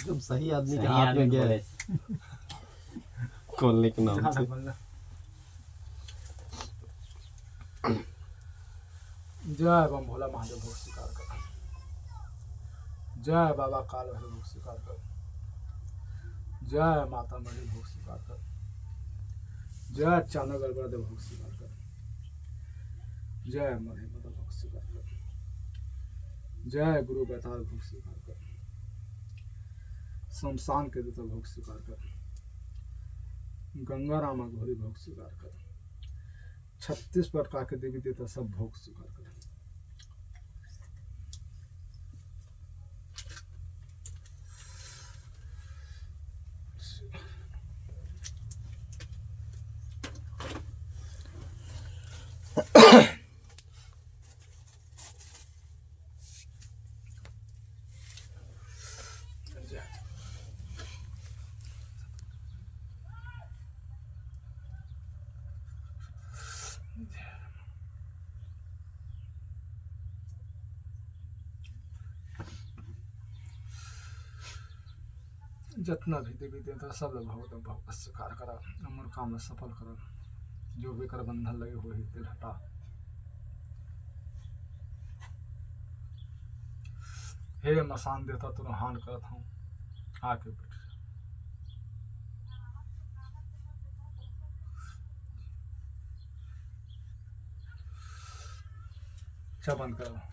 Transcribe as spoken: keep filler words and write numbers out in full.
एकदम सही आदमी के हाथ में गया है। कौन लेके नाम से? जय बम भोला महादेव, भोग स्वीकार कर। जय बाबा काल भैरव, भोग स्वीकार कर। जय माता मणि, भोग स्वीकार कर। जय चांदा गड़बड़ा देव, भोग स्वीकार कर। जय मणि माता, भोग स्वीकार कर। जय गुरु बैताल, भोग स्वीकार कर। शमशान के देवता, भोग स्वीकार कर। गंगा रामा घोरी, भोग स्वीकार कर। छत्तीस प्रकार के देवी देवता, सब भोग स्वीकार कर। जतना भी देवी देवता, सब ला भगवत भगवत स्वीकार करा, अउ मनोकामना सफल करा। जो भी कर बंधन लगे होही, तेला हटा। हे मसान देवता, तोर आह्वान करत हूँ, आके बैठ। अच्छा, बंद करो।